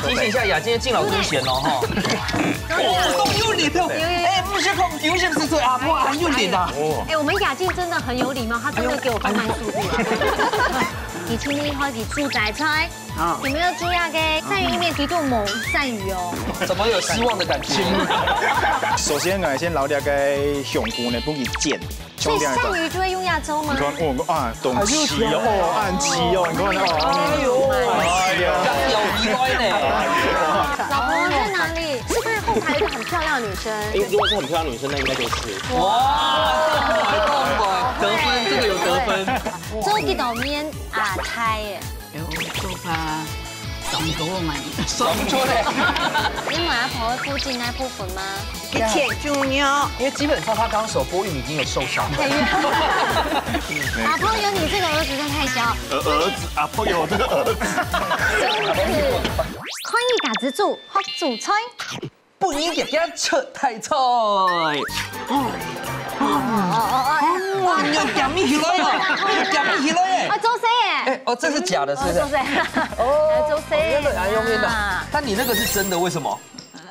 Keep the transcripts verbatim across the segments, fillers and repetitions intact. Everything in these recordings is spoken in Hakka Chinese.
提醒一下雅靜，敬老尊贤哦，哈。哦，都有力哦。哎，不是空丢，是不是最啊？哇，有力啊！哎，我们雅静真的很有礼貌，她真的给我放慢速度。你请你开始煮仔菜，啊。有没有注意啊？鳝鱼意面底肚无鳝鱼哦。怎么有失望的感觉？首先，𠊎先摎這个香菇呢，分佢煎。 所以鳝鱼就会用壓粥吗？你看，哦，啊，當鮮哦，哦，恁鮮哦，你看哦。哎呦，哎呀，有意外呢。老婆在哪里？是不是后台有一个很漂亮的女生？哎，如果是很漂亮的女生，那应该就是。哇，得分，这个有得分。做几道面啊，菜耶。 有做法爽多嘛。爽出来。你买阿婆的附近那部分吗？一切重要。因为基本上他刚刚首播玉米已经有受伤了。阿婆有你这个儿子真的太骄傲。儿子，阿婆有这个儿子。真是，看你家己煮，学煮菜。 不，你日日出大菜。哦，哦，哦，哦，哇，你要夾起來哦，你要夾起來耶。啊，做事耶。哎，哦，这是假的，是不是？哦，做事耶。哦，原来还用面的。但你那个是真的，为什么？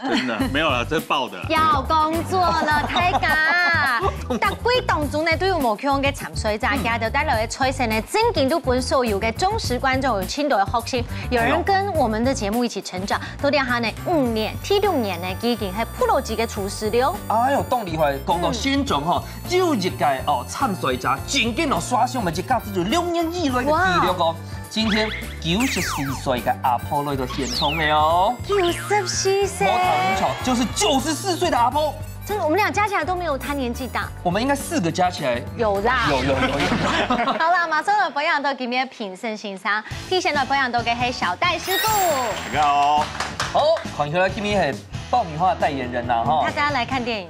真的，没有啦，这爆的啦。要工作了，大家。逐季當中呢，都有無共个參賽者，佢兜帶來个菜色呢，正經都分所有个忠實觀眾有盡多个學習。有人跟我們的節目一起成長， 到這下呢，五年、第六年呢，已經係pro級个廚師了。哎喲，當厲害！講到現場吼，有一个哦參賽者，正經哦刷新我們一家之久六年以來个紀錄哦。今天九十四歲个阿婆來到現場了哦。九十四歲。無打無吵，就是九十四歲的阿婆。真的，我們倆加起來都沒有她年紀大。我們應該四個加起來。有啦。有，有，有，有。好啦，馬上來分享到今天的評審先生。 第一先來分享到个係小戴師傅。大家好。好，看起來今日係爆米花代言人啦，哈。大家來看電影。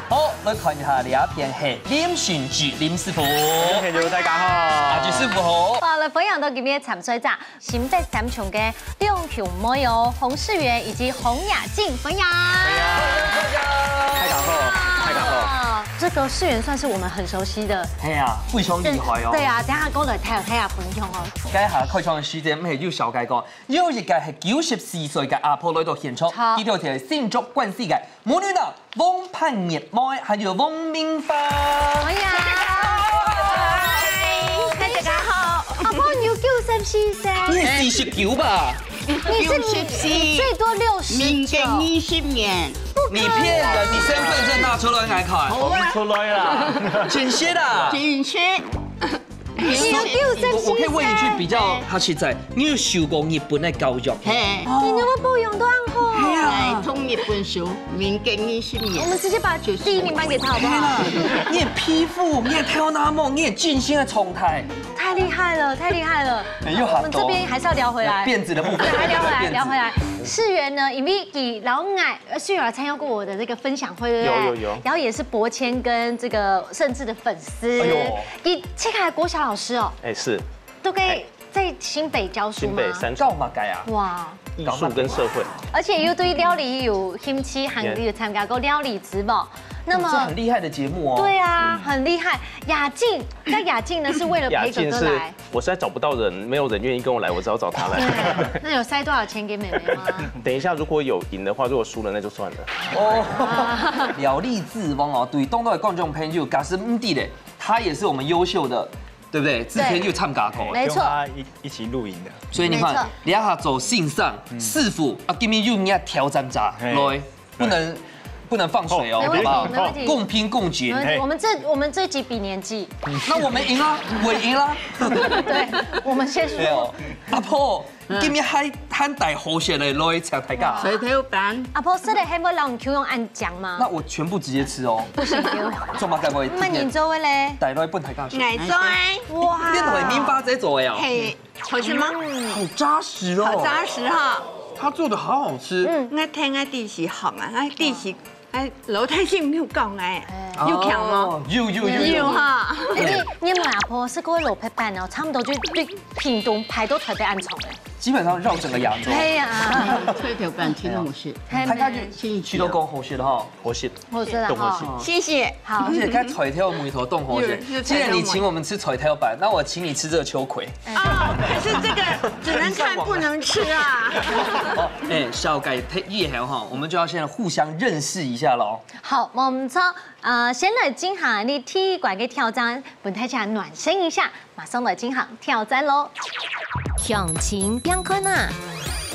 好，來看一下這片係林信吉林師傅。觀眾朋友大家好。阿吉師傅好。好，來分享到今日參賽者，新北三重个兩兄妹哦，洪世元以及洪雅靜，分享。大家好，大家好。啊，這個世元算是我們很熟悉的。哎呀，非常厲害哦。對啊，等下過來聽，聽下分享哦。 該下開場个時間，毋係有紹介過，有一个係九十四歲个阿婆來到現場，好。佢就係新竹關西个母女檔王盼月妹，還有王明芳。哎呀，嗨，大家好。阿婆，你有九十四歲？你係四十九吧？你是，九十四，你最多六十九。民國二十年。不可能。你騙人，你身份證拿出來來看。我們出來啦。真實啊。真實。 你有九十四歲。我，我可以問一句比較好奇在，你有受過日本的教育？嘿。你有沒有保養到恁好？哎，同日本學，民國二十年。我們直接把第一名頒給他好不好？你的皮膚，你的頭那毛，你的精神的狀態。太厲害了，太厲害了。哎，又好多。我們這邊還是要聊回來。辮子的部分。對，還聊回來，辮子。聊回來。世元呢，因為佢摎𠊎，呃，世元有參加過我的這個分享會，對不對？有，有，有。然後也是博謙跟這個盛智的粉絲。哎呦。 你這個國小老師哦，哎，是。都可以在新北教書嗎？新北三重。教麼个啊？哇，藝術跟社會。而且又對料理有興趣，還有參加過料理直播。那麼，哦，這很厲害的節目哦。對啊，很厲害。雅靜，那雅靜呢，是為了陪哥哥來。雅靜是，我實在找不到人，沒有人願意跟我來，我只好找她來。那有塞多少錢給妹妹嗎？等一下，如果有贏的話，如果輸了，那就算了。哦，料理之王哦，對當多个觀眾朋友，假使毋知咧， 他也是我們優秀的，對不對？之前就參加過。沒錯。跟他一，一起露營的。所以你看，沒錯。這下做先生、師傅啊，今日又人家挑戰者，嘿。來，不能，不能放水哦，沒問題，好不好？沒問題。公平公正。沒問題，嘿。我們這，我們這集比年紀。那我們贏了，我贏了。對，我們先輸。對哦，阿婆， 今日還，還帶好勢來，來請大家。水頭粄。阿婆，食了還會摎你口感恁講嗎？那我全部直接吃哦。不行，不用。做麼个會？那你做的咧？帶來分大家食。𠊎做的。哇。你係明芳姐做的哦。嘿，好吃嗎？好扎實哦。好扎實哈。他做的好好吃。嗯。𠊎聽𠊎弟媳講啊，𠊎弟媳，哎，老太太有講哎，有講哦。有，有，有，有。有哈。哎，你，你問阿婆食過蘿蔔粄哦，差不多就對屏東排到台北恁長哎。基本上繞整个亞洲。係啊，菜頭粄真好食，大家就去都講好食的哈。好食，好食啦哈。謝謝。好，而且看菜頭味道當好食。既然你請我們吃菜頭粄，那我請你吃這個秋葵。啊，可是這個只能看不能吃啊。哦，哎，紹介以後哈，我們就要先互相認識一下嘍。好，無毋著，呃，先來進行你第一關个挑戰，分大家暖身一下。 馬上來進行挑戰囉。鄉親拚看啊！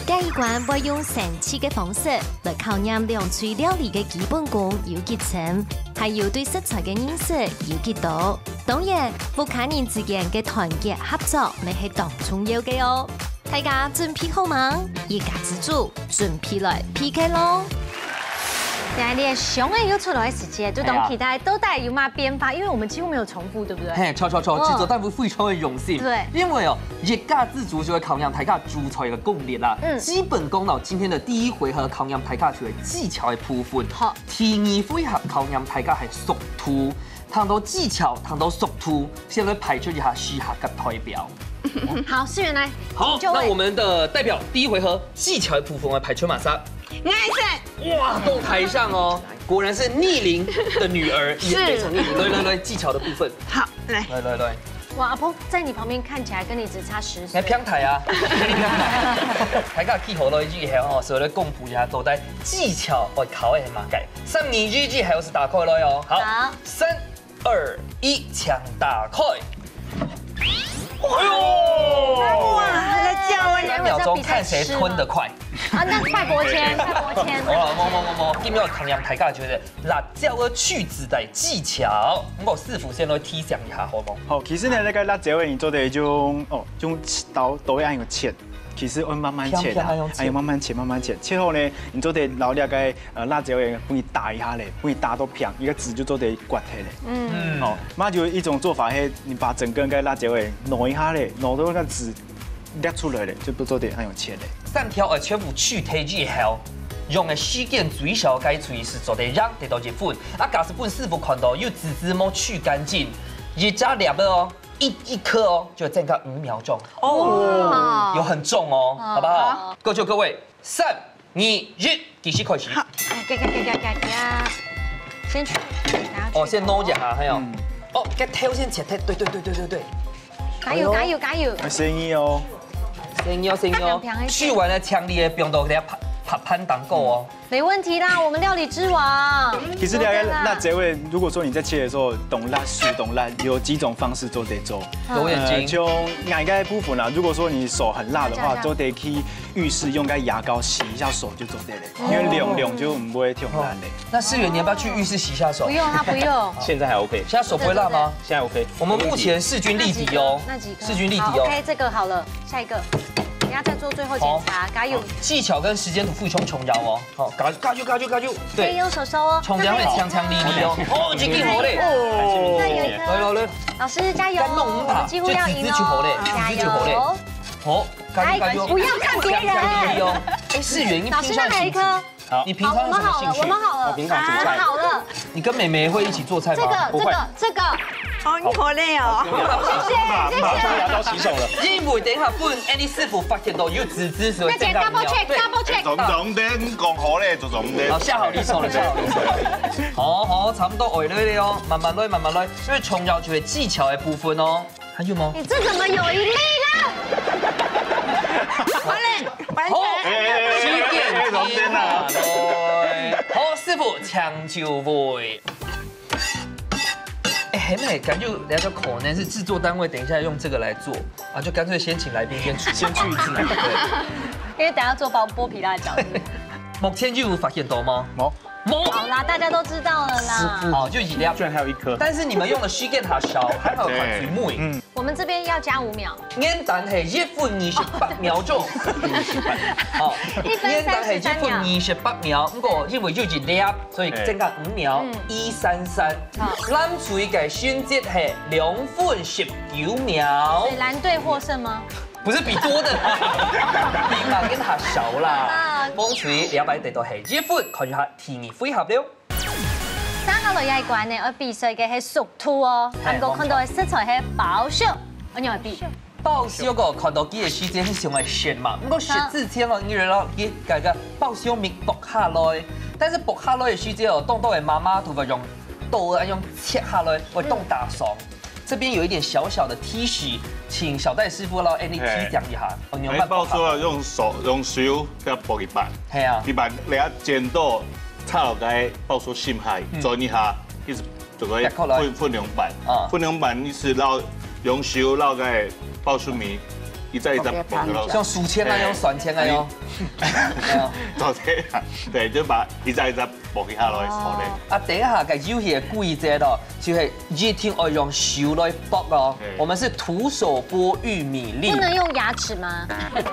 這一關會用生趣个方式來考驗兩隊料理个基本功有幾深，還有對食材个認識有幾多。當然，屋下人之間个團結合作乜係當重要个哦。大家準備好吂？一家之煮，準備來PK囉！來，你个相仔又出來个時節，就當期待到底有麼變化，因為我們幾乎沒有重複，對不對？嘿，著著著，製作單位非常个用心。對，因為哦，一家之煮就會考驗大家煮菜个功力啦。嗯，基本功呢，今天的第一回合考驗大家就係技巧个部分。好，第二回合考驗大家个速度。談到技巧，談到速度，先來派出一下四下个代表。好，思源來。好，那我們的代表第一回合技巧个部分，我們派出麼儕？ 哇，到台上哦，果然是逆齡的女兒，也非常逆齡。來來來，技巧的部分。好，來。來來來。哇，阿婆在你旁邊看起來跟你只差十歲。來平台啊，大家記好了，以後哦，所以來公布一下，到底技巧愛考个係麼个。三二一，以後係打開來哦。好，三二一，請打開。哎呦！哇，來叫我。三秒鐘看誰吞得快。 啊，那蔡國謙，蔡國謙。好了，無無無無，今日考驗大家就係辣椒个去籽个技巧。毋過師傅先來提醒一下，好無？好，其實呢，該个辣椒呢，你做得用哦，用刀刀仔恁樣切，其實愛慢慢切啦，片片恁樣切。哎，慢慢切，慢慢切，切好呢，你做得摎該个呃辣椒呢，分佢打一下咧，分佢打到平，一个籽就做得刮忒咧。嗯，哦，那就一種做法係，你把整根个辣椒呢挪一下咧，挪到該个籽 裂出來咧，就做得恁樣切咧。三條愛全部去忒以後，用个時間最少个就係做得用得到一分。啊，假使分師傅看到有籽籽無去乾淨，一隻粒仔哦，一一顆哦，就增加五秒鐘。哦，有很重哦，好不好？各就各位，三二一，計時開始。好，哎，加加加加加加，先去，哦，先挪一下，還有，哦，該頭先切忒，對對對對對對。 加油，加油，加油！細義哦，細義哦，細義哦。去完了強烈个放到該个盤盤盤當中哦。沒問題啦，我們料理之王。其實這个辣椒味，如果說你在切的時候懂辣、手懂辣，有幾種方式做得做。有眼睛。呃，像𠊎个部分啦，如果說你手很辣的話，做得去浴室用个牙膏洗一下手就做得了，因為涼涼就毋會忒辣咧。那思源，你要不要去浴室洗一下手？不用，他不用。現在還 OK。現在手不會辣嗎？現在 OK。我們目前勢均力敵哦，那幾顆，那幾顆。勢均力敵哦。好，OK，這個好了，下一個，你要再做最後檢查，加油。技巧跟時間都非常重要哦。好，加加油，加油，加油。可以用手收哦。重點係強強力力哦。哦，已經好咧。哦，那有一顆。來來來，老師加油，該弄毋怕，我們幾乎要贏哦。就籽籽就好咧，籽籽就好咧。加油。好，加油加油。哎，不要看別人。強強力力哦。哎，思源，你平常老師，那還有一顆。 好，你平常有什麼興趣？好，我們好了，我平常煮菜。啊，好了。你跟妹妹會一起做菜嗎？這個，不會。這個，這個。哦，你好累哦。謝謝，謝謝。馬上要到洗手了。因為等一下分Andy師傅發現到有籽籽，所以那姐，double check，double check。重重點，講好咧，重重點。好，下好離手了，下好離手了。好好，差不多會了哦，慢慢來，慢慢來，因為重要就係技巧的部分哦。 還有嗎？你這怎麼有一粒啦？好嘞，完成。好，時間停下來。好，師傅，請就位。哎，還沒，感覺人家就可能是製作單位，等一下用這個來做啊，就乾脆先請來賓先去，先去一次。對。因為等下做包剝皮辣椒。目前有發現到嗎？無。無。好啦，大家都知道了啦。好，就一粒。居然還有一顆。但是你們用的時間較少，還好看水尾。嗯。 我們這邊要加五秒。原單係一分二十八秒鐘。好，一分三十三秒。原單係一分二十八秒，不過因為有一粒，所以增加五秒，嗯。一三三。好。藍隊个成績係兩分十九秒。所以藍隊獲勝嗎？不是比多的，比藍隊較少啦。啊。紅隊這擺得到係一分，看一下第二回合了。 接下來這一關呢，愛比賽个係速度哦。嘿，毋過看到个食材係包粟，愛仰般比？包粟哦，看到佢个時節，你想愛食嘛？毋過食之前哦，你愛摎佢个包粟米剝下來。但是剝下來个時節哦，當多个媽媽都會用刀啊，用切下來，會當打爽。這邊有一點小小的提示，請小戴師傅摎Andy提醒一下。哦，你有慢慢剝下來。哎，包粟啊，用手，用手給它剝一半。係啊。一半，你愛剪到炒个包粟心下，嗯。轉一下，一直 就可以分，分兩半。啊。分兩半，你係摎用手摎个包粟米，一隻一隻剝落。像書籤那樣，哎。算籤那樣。哎。對啊。做得啊，對，就把一隻一隻剝下來，好嘞。啊，等一下，該遊戲个規則咯，就係一定愛用手來剝哦。哎。我們是徒手剝玉米粒。不能用牙齒嗎？哎，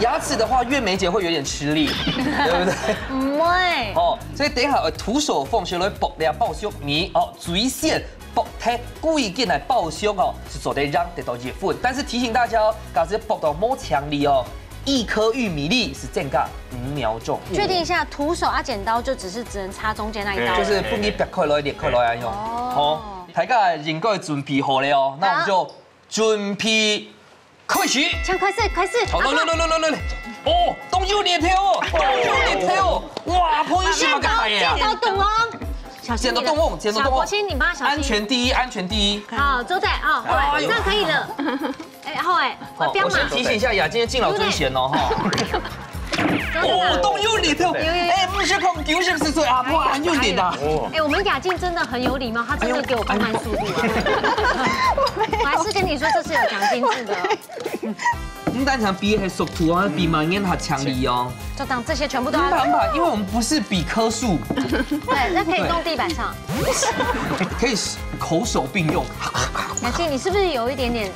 牙齒的話，月梅姐會有點吃力，對不對？毋會。哦， 所以等一下，呃，徒手放手來剝這包粟米哦，最先剝忒歸根个包粟哦，係做得贏得到一分。但是提醒大家哦，假使剝到無淨俐哦，一顆玉米粒係增加五秒鐘。確定一下，徒手啊，剪刀就只是只能插中間那一刀。對。就係分佢擘開來、裂開來恁樣。哦。好，大家應該準備好了哦，那我們就準備 開始。請開始，開始。好，來，來，來，來，來，來。哦，當有力頭哦，當有力頭哦。哇，朋友是麼个牌呀？剪刀，剪刀，剪刀，哦。小心你的。剪刀，剪刀，剪刀。小國清，你幫他小心。安全第一，安全第一。好，周仔，哦，哎呦。這樣可以了。哎，好哎，好，我先提醒一下雅靜，敬老尊賢哦，哈。真的。哦，當有力頭。有，有，有。哎，不是空九十四歲啊，哇，很有力的。哦。哎，我們雅靜真的很有禮貌，她真的給我放慢速度啊。哎呦，哎呦。我還是跟你說，這是有獎金制的哦。 毋單淨比該速度啊，比慢个還強力哦。就當這些全部都要。毋怕，毋怕，因為我們不是比顆數。對，那可以弄地板上。可以口手並用。雅靜，你是不是有一點點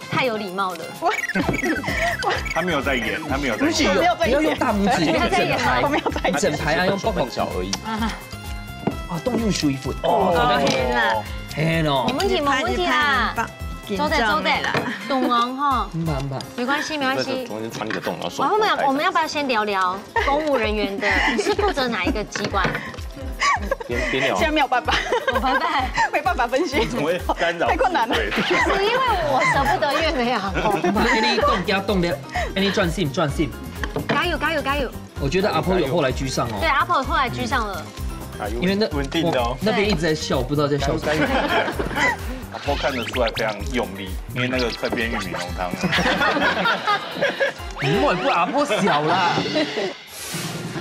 太有禮貌了？他沒有在演，他沒有在演。不是，沒有在演。不要用大拇指，用整排，我沒有在演。整排啊，用薄薄。小而已。啊，動用水分。哦，哦，天哪。嘿咯。無問題，無問題啦。 做得，做得，懂哦，吼。毋怕，毋怕。沒關係，沒關係。在這中間穿一個洞，然後手我們要，開開。我們要不要先聊聊公務人員的？你是負責哪一個機關？邊，邊聊。現在沒有辦法。沒辦法。沒辦法分析。怎麼會干擾？太困難了。對。是因為我捨不得月梅啊。毋怕，恁樣動，加動了，恁樣專心，專心。加油，加油，加油！ 我覺得阿婆有後來居上哦。對，阿婆後來居上了。啊，有因為那，穩定的哦。我那邊一直在笑，不知道在笑什麼。阿婆看得出來非常用力，因為那個快變玉米濃湯了。你莫不阿婆笑啦。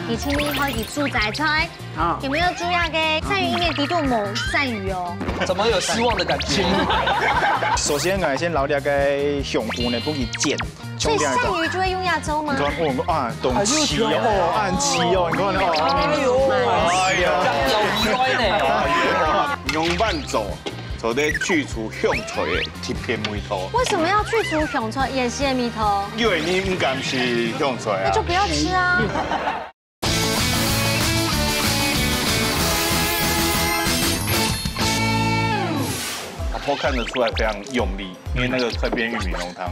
你請你好，你煮齋菜，好。有沒有煮那個鱔魚意麵？裡肚無鱔魚哦。怎麼有失望的感覺？首先，𠊎先摎這個香菇呢，分佢煎。 所以鱔魚就會用亞洲嗎？你看，哦，恁齊哦，恁齊哦，你看哦。哎呦，哎呦，哎呦，用燜做，做得去除香菜个特別味道。為什麼要去除香菜、芫荽个味道？因為你毋敢食香菜啊。那就不要吃啊。 阿婆看得出來非常用力，因為那個快變玉米濃湯。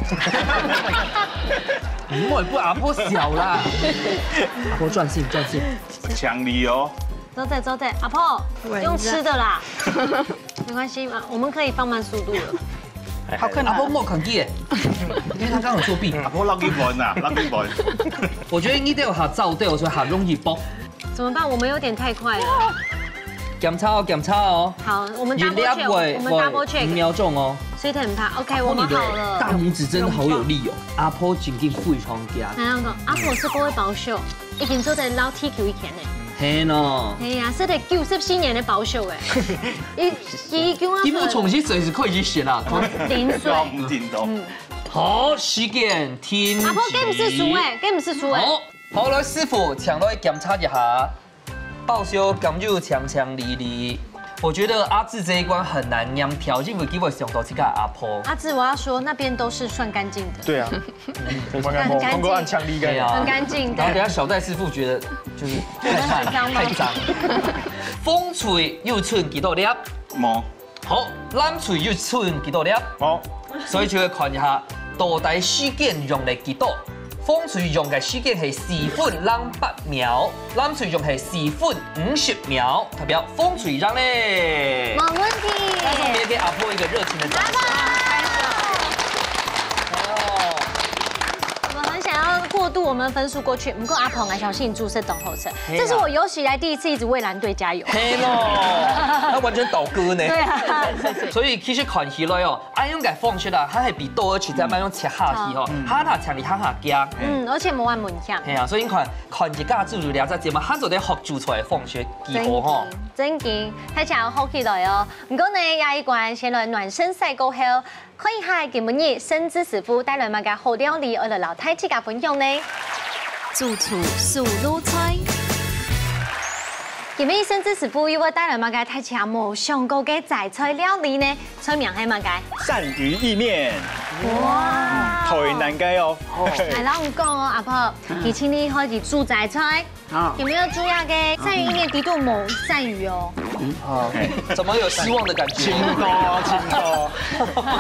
你莫不阿婆笑啦。阿婆專心，專心。強力哦。做得，做得，阿婆，用吃的啦。沒關係嘛，我們可以放慢速度了。好看啊。阿婆莫看佢耶，因為他剛好作弊。阿婆落去問啊，落去問。我覺得你都有下燥掉，所以很容易爆。 怎麼辦？我們有點太快了。檢查哦，檢查哦。好，我們double check，一粒會，我們double check。會五秒鐘哦。所以他很怕。OK，我們好了。大拇指真的好有力哦。阿婆真的非常強。哎呀，阿婆係个會包手，已經做得撈踢球一天呢。係喏。哎呀，係得九十四年个包手哎。一，一，一，基本上是隨時可以去選啦。零歲。要我們叮咚。嗯。好，時間停止。阿婆，該毋係輸哎，該毋係輸哎。好。 好，來，師傅，請來檢查一下，包手敢有淨淨俐俐。我覺得阿志這一關很難驗票，因為佢會想到自家阿婆。阿志，我要說，那邊都是算乾淨的。對啊，我看過，很乾淨。看過恁強力个。對啊。很乾淨的。然後等下小戴師傅覺得就是太髒，太髒嗎？太髒。風吹又吹幾多粒？無。 好，冷水又吹幾多粒？好。所以就要看一下，到底時間用了幾多？風水用个時間係四分零八秒，冷水用係四分五十秒，代表風水贏咧。沒問題。再送給阿婆一個熱情的掌聲。阿婆。过渡我们分数过去，不过阿婆，我相信你煮食当好吃，係啊。这是我有史以来第一次一直为蓝队加油。係咯，他完全倒戈呢。对啊。所以其實看起來哦，恁樣个方式啊，佢係比倒去再恁樣切下去吼，嗯。下下切你下下驚。嗯，而且無恁危險。係啊，所以你看，看一下煮這隻節目，還做得學煮出來的方式，幾好吼。真經，真經，大家學起來哦。不過呢，這一關先來暖身賽過後， 看一下今晡日盛智師傅帶來麼个好料理，愛來摎大自家分享呢？主廚手路菜。今晡日盛智師傅又會帶來麼个大自家無想過个齋菜料理呢？菜名係麼个？鱔魚意麵。哇！嗯，台南个哦。哦。來，摎你講哦，阿婆，嗯。佢盡厲害，佢煮齋菜。 哦。有沒有注意到个鱔魚意麵底肚無鱔魚哦？哦，怎麼有失望的感覺？真多，真多。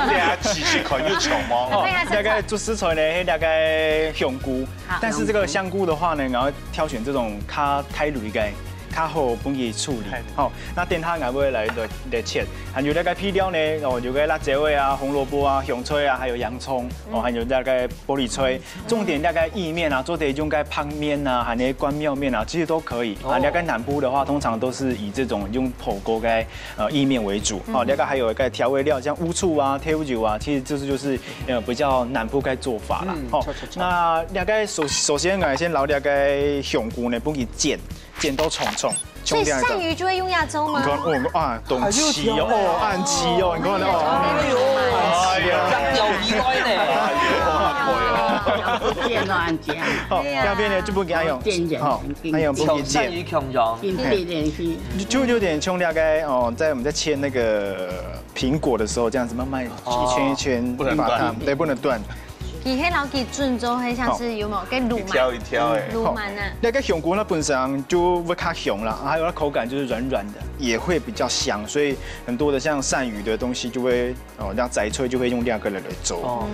對啊，試試看有像無？哦，對啊，這個主食材呢，係這個香菇。好。但是這個香菇的話呢，然後挑選這種較大蕊个，較好分佢處理。大蕊。好，那等下𠊎會來，來，來切。還有這個配料呢，哦，有個辣椒味啊、紅蘿蔔啊、香菜啊，還有洋蔥，哦，嗯。還有這個玻璃菜。 重點大概意麵啊，做得用在泡麵啊，還有關廟麵啊，其實都可以。啊，哦。大概南部的話，通常都是以這種用火鍋該，呃，意麵為主。哦，嗯。大概還有一個調味料，像烏醋啊、豆油啊，其實就是，就是，呃，比較南部該做法啦。嗯，哦，著，著，著。那大概首，首先呢，先摎這個香菇呢，分佢剪，剪到長長。 所以鱔魚就會用這種嗎？你看，哦，啊，當齊哦，哎呦，哦，恁齊哦，你看哦。哎呦，哎呦，這釣魚來呢。哎呦，哎呦。好，對啊。這片呢，就分佢用，點點，好，點點。還有分佢點。像鱔魚共樣。點點點心。就，就有點像那個，哦，在我們在切那個蘋果的時候，這樣子慢慢一圈一圈把它，哦。不能斷。對，不能斷。 佢係摎佢準做，係像是有無？好。該滷糜，一條一條的。滷糜啊。好，那個香菇它本身就會較香啦，還有它口感就是軟軟的，也會比較香，所以很多的像鱔魚的東西就會，哦，像齋菜就會用這個來，來做。哦。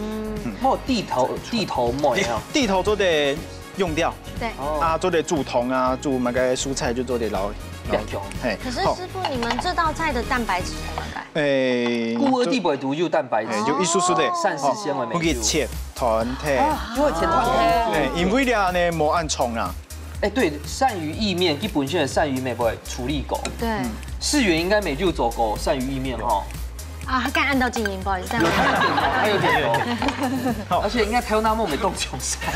嗯。哦，地頭，地頭妹啊。地頭做得用掉。對。哦。啊，做得煮湯啊，煮那個蔬菜就做得撈，撈。不要用。嘿，可是師傅，好。你們這道菜的蛋白質很高。 誒，菇个底背肚有蛋白質，誒，就一絲絲个，膳食纖維乜有。好，分佢切斷忒。啊，就會切斷忒。哦。誒，因為這呢，無恁長啦。誒，對，鱔魚意麵，佢本身个鱔魚乜會處理過。對。嗯。世元應該乜有做過鱔魚意麵吼。啊，他剛按到靜音，不好意思。有，他有點頭，他有點頭。好。而且應該頭那麼沒動，窮酸。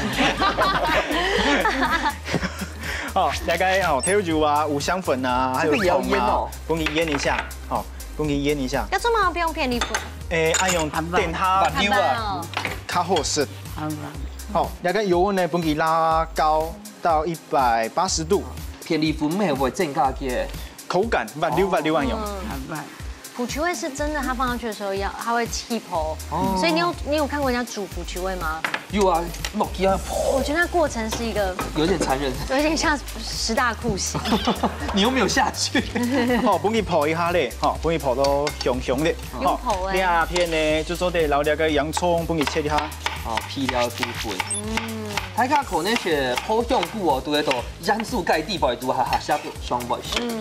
哦，大概哦，豆油啊，五香粉啊，還有蔥啊，這個也要醃哦。分佢醃一下，哦。 分佢醃一下。要做麼个不用片栗粉？誒，愛用等下，滑溜啊。較好食。好，這個油溫呢，分佢拉高到一百八十度。片栗粉乜會增加个。口感，滑溜滑溜恁樣。嗯。好吧。苦菊味是真的，它放上去的時候要，它會起泡。哦。所以你有，你有看過人家煮苦菊味嗎？ 有啊，落去啊，我覺得那過程是一個有點殘忍。有點像十大酷刑。你又沒有下去。好，分佢烰一下咧，好，分佢烰到香香咧。有烰欸。好，這片呢，就做得摎這個洋蔥分佢切一下。好，配料的部分。嗯。大家可能係烰香菇哦，都會到鹽酥雞底背肚，哈哈，下不上味。嗯。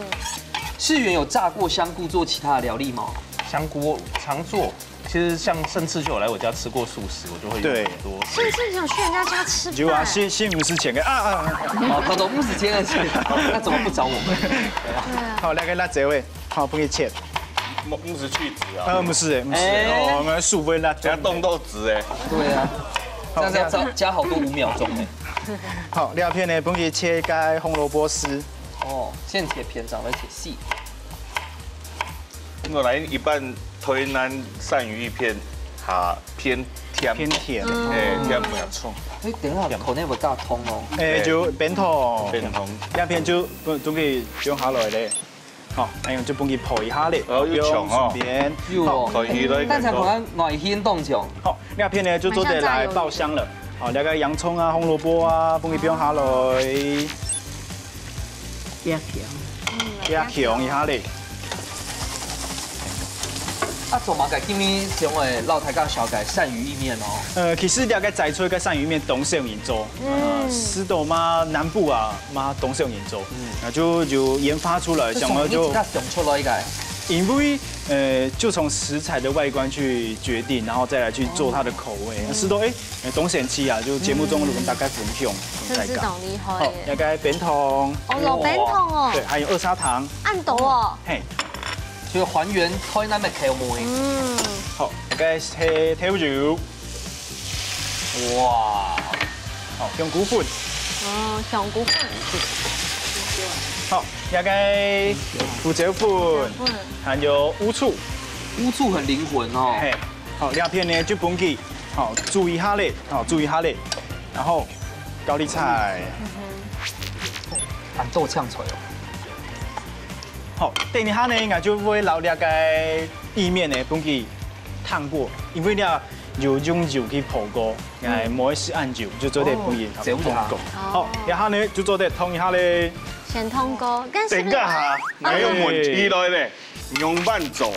世元有炸過香菇做其他的料理嗎？香菇常做， 其實像盛智就有來我家吃過素食，我就會用很多。對。盛智有去人家家吃飯？有啊，是，是毋使錢个啊，啊，啊。哦，他都不是錢的錢，那怎麼不找我們？對啊。好，來個辣椒味，好，分佢切。毋，毋使去籽啊。啊，毋使欸，毋使欸，欸。哦，我們素味辣椒。人家凍豆子欸。對啊，好，這樣要加，加好多五秒鐘欸。好，這片呢，分佢切个紅蘿蔔絲。哦，先切片，再切細。 原來一般台南鱔魚意麵，哈，偏甜。偏甜。嗯。欸，甜無錯。欸，等一下，可能會加湯哦。欸，就變湯。變湯。這片就，就，就可以用下來咧。好，恁樣就分佢烰一下咧。哦，有像哦。順便。有哦。好，可以了。但是可能外形當像。好，這片呢，就做得來爆香了。好，這個洋蔥啊、紅蘿蔔啊，分佢放下來。 加強。加強一下咧。啊，做麼个今日想愛摎大家紹介鱔魚意麵哦？呃，其實這個齋菜个鱔魚麵當少人做，嗯。呃，知道嗎？南部啊，嘛當少人做，嗯。那就，就研發出來，想要就，這從哪位想出來个？因為呃，就從食材的外觀去決定，然後再來去做它的口味。試到哎，當神奇啊！就節目中攏大家分享，真係當厲害好，。大概冰糖，哦，落冰糖哦，對，還有二砂糖，恁多哦。嘿，就還原開咱的口味。嗯，好，大概係豆油，哇，好，香菇粉，哦，香菇粉，好，大概胡椒粉，粉，還有烏醋，烏醋很靈魂哦。嘿，好，兩片呢就分佢，好煮一下咧，好煮一下咧，然後高麗菜，很多醬菜哦。好，等一下呢，𠊎就會撈這個意麵呢分佢燙過，因為呢有用油去烰過，哎，無愛食恁久，就做得分佢燙過。好，然後呢就做得燙一下咧。先燙過，但是等一下，還有問題來咧，仰般做，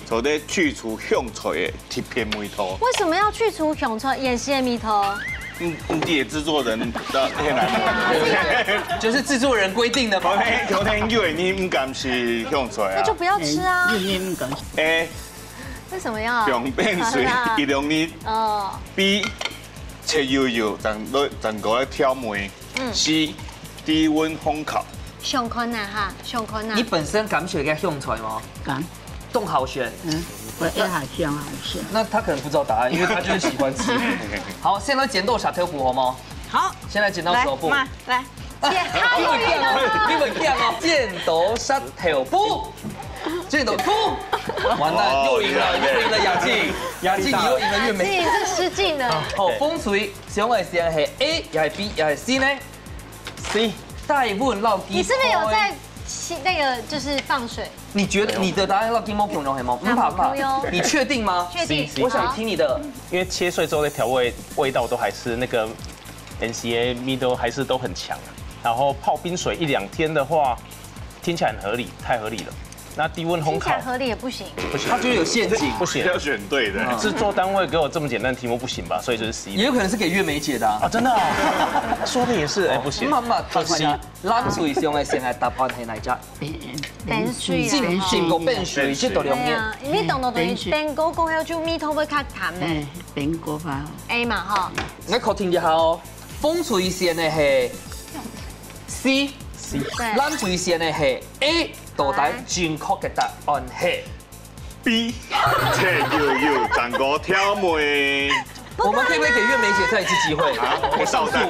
做得去除香菜的特別味道。為什麼要去除香菜、芫荽的味道？嗯，你也製作人的天然。就是製作人規定的嘛。昨天昨天因為你毋敢食香菜啊。那就不要吃啊。你你毋敢。哎，為什麼要？用冰水一兩日，哦，比切幼幼，正來正過來調味。C，低溫烘烤。上看啊哈，上看啊你。本身敢食該香菜嗎？敢，當好食。嗯，我一下香好吃。那他可能不知道答案，因為他就是喜歡吃。好，先來剪刀石頭布好嗎？好，先來剪刀石頭布。來，媽，來，你們這樣哦，你們這樣哦，剪刀石頭布，剪刀布，完了，又贏了，又贏了雅靜，雅靜你又贏了月梅。自己是失敬的。好，風水想愛先係A，也係B，也係C呢？C，低溫落去。你是不是有在洗那個就是放水？你覺得你的答案落去無共樣係嗎？毋怕毋怕無共樣，你確定嗎？確定？我想聽你的。因為切碎之後的調味味道都還是那個N C A味道還是都很強啊。然後泡冰水一兩天的話，聽起來很合理，太合理了。那低溫烘烤聽起來合理也不行。不行，他覺得有陷阱。不行。要選對的。製作單位給我這麼簡單的題目不行吧？所以就是C。也有可能是給月梅姐的啊。啊，真的啊，說的也是，哎，不行。慢慢，等一下，咱最想愛先來答案係哪一隻？冰水啊浸浸過冰水，這都兩日。對啊，你懂懂等於冰過過後就味道會較淡的。哎，冰過吧。 A 嘛哈，我確定一下哦，風水選的係C，對，咱最選的係A，到底正確的答案係 B，切幼幼，正過調味。我們可不可以給月梅姐再一次機會？啊，我燒蛋。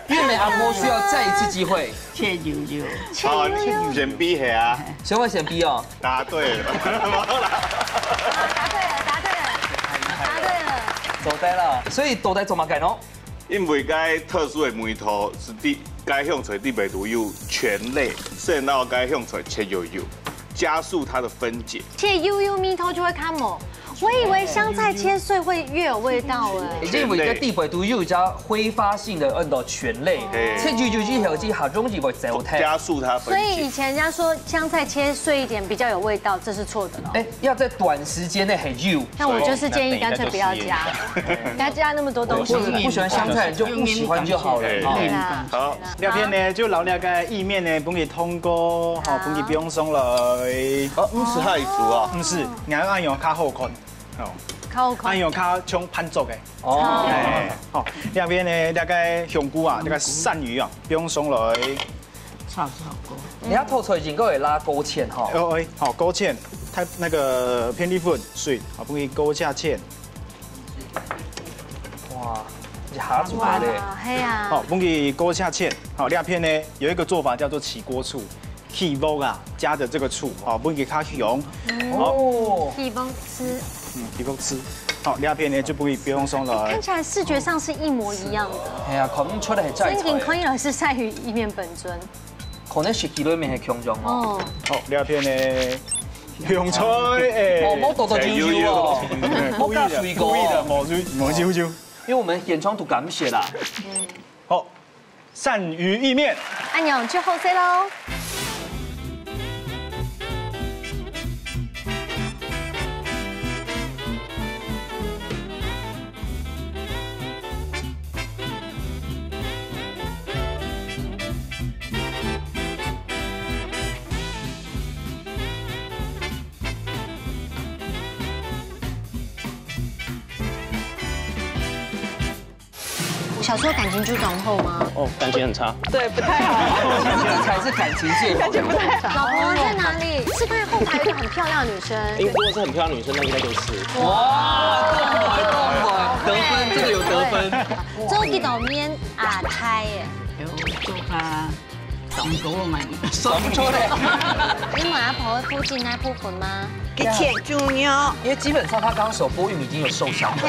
月梅阿婆需要再一次機會。切幼幼。好，你選 B 係啊，想要選 B 哦，答對了。答對了，答對了，答對了。做對了。所以到底做麼个呢？因為該特殊的味道係低，該香菜裡背都有醛類，所以拿該香菜切幼幼，加速它的分解。切幼幼味道就會較無。我以為香菜切碎會越有味道哎。因為該裡背都有一隻揮發性的，嗯，的醛類，嘿切幼幼之後，就較容易會走掉。加速它分解。所以以前人家說香菜切碎一點比較有味道，這是錯的咯。哎，要在短時間內很幼。那我就是建議乾脆不要加，不要加那麼多東西。不喜歡香菜就不喜歡就好了。對哦對啦，好，這片呢就撈這個意麵呢，分佢燙過，好，分佢放上來。好，毋使下去煮啊。毋使，你愛恁樣較好看，好，好看。恁樣較像盤作个。哦，哎，好，這片呢，這個香菇啊，這個鱔魚啊，放上來。炒炒過。你看透出來應該會拉勾芡哈。哦，哎，好，勾芡，它那個片栗粉水，好，分佢勾一下芡。哇，一下煮好嘞。啊，係啊。好，分佢勾一下芡。好，這片呢有一個做法叫做起鍋醋，起鍋啊加的這個醋，好，分佢較香。哦，地方吃，嗯，起鍋醋。好，這片呢就分佢放上來看。起來視覺上是一模一樣的。哎呀，看毋出來係在真正可以了是鱔魚意麵本尊。可能十幾度面係共樣哦。哦，好，這片呢香菜，哎，哦，無多多少少哦，哎故意的，無加水果故意的，哦。無水，無少少。因為我們現場都感謝啦。好，鱔魚意麵。按鈕就好勢咯。小时候感情就很好吗？哦，感情很差。对，不太好。这才是感情最好的。老婆在哪里？是不是后台有一个很漂亮的女生？因为如果是很漂亮的女生，那应该就是。哇，动了动了，得分，这个有得分。做几多面啊？太耶！有做下爽口个嘛。爽出来。你问阿婆个附近那部分吗？一切重要。因为基本上他刚刚手波韵已经有受伤了。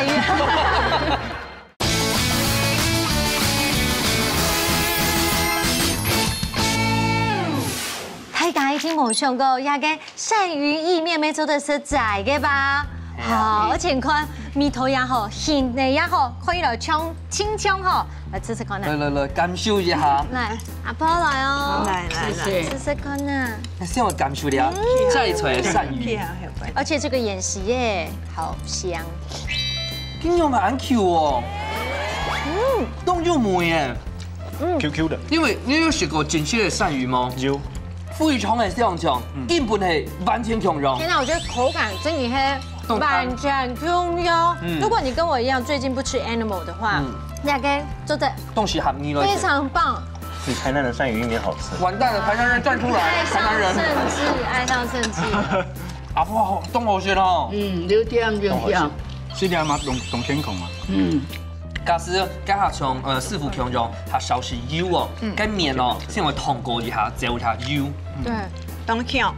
大家一定無想過，這个鱔魚意麵乜做得食齋个吧？好，而且你看味道也好，形呢也好，看起來像清香吼，來試試看啊！來來來，感受一下。來，阿婆來哦，來來來，謝謝。試試看啊！先我感受一下，再出來鱔魚，而且這個芫荽耶，好香。今天蠻 Q 哦，嗯，凍又梅耶， Q Q 的。因為你有食過真實个鱔魚嗎？有。非常个香香，根本係完全共樣。天哪，我覺得口感真的係完全共樣。嗯如果你跟我一樣最近不吃 animal 的話，嗯那个做得東西含你了。非常棒。比台南的鱔魚意麵好吃。完蛋了，台南人站出來，愛上台南人。聖至，愛上聖至。啊，哇，當好食哦。嗯，有點有點。是這樣嗎？冬冬天孔啊。嗯，假使該下像呃師傅共樣，佢少食油哦，該麵哦，先會燙過一下，焦一下油。對，當香。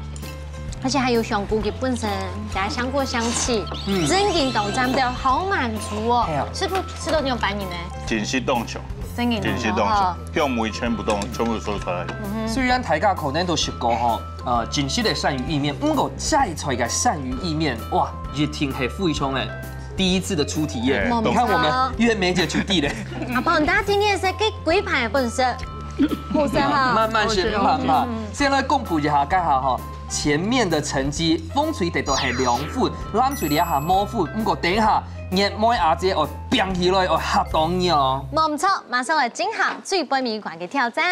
而且還有香菇个本身，加香菇香氣，嗯真的當讚，好滿足哦哎呀。師傅食到有飽呢？真實當香，真的真實當香，香味全部都全部收出來。雖然大家可能都食過吼，呃，真實个鱔魚意麵，毋過齋菜个鱔魚意麵，哇，一定係非常个第一次的初體驗。哎你看我們月梅姐就知咧。阿婆，你大家今天係給鬼牌本色，好食哈。慢慢食，慢慢。先來公布一下，該下吼，前面的成績，紅隊得到係兩分，藍隊這下無分，毋過等一下，月妹阿姐愛拚起來，愛嚇到你哦。無毋著，馬上來進行最尾一關个挑戰。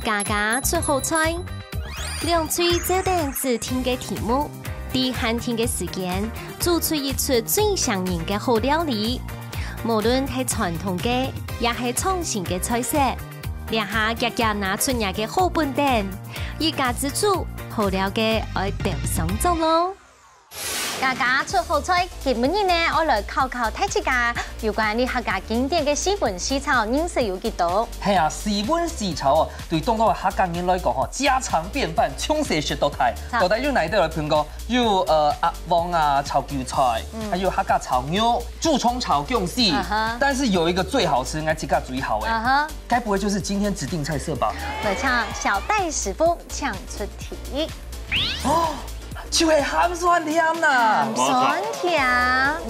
家家出好菜，兩隊照等指定个題目，在限定个時間，做出一出最唌人个好料理。無論係傳統个，也係創新个菜色，這下遽遽拿出若个好本等，一家之煮，好料个愛鬥上桌咯。 家家出好菜，今晡日呢，愛來考考大自家有關你客家經典个四炆四炒認識有幾多？係啊，四炆四炒哦，對當多个客家人來講吼，家常便飯，從細食到大。好到底有哪一道來評估？有呃鴨黃啊炒韭菜，還有客家炒肉、豬腸炒薑絲。啊哈但是有一個最好吃，應該自家最好哎。啊哈，該不會就是今天指定菜色吧？來請小戴師傅請出題。哦，就係鹹酸甜啦。酸甜，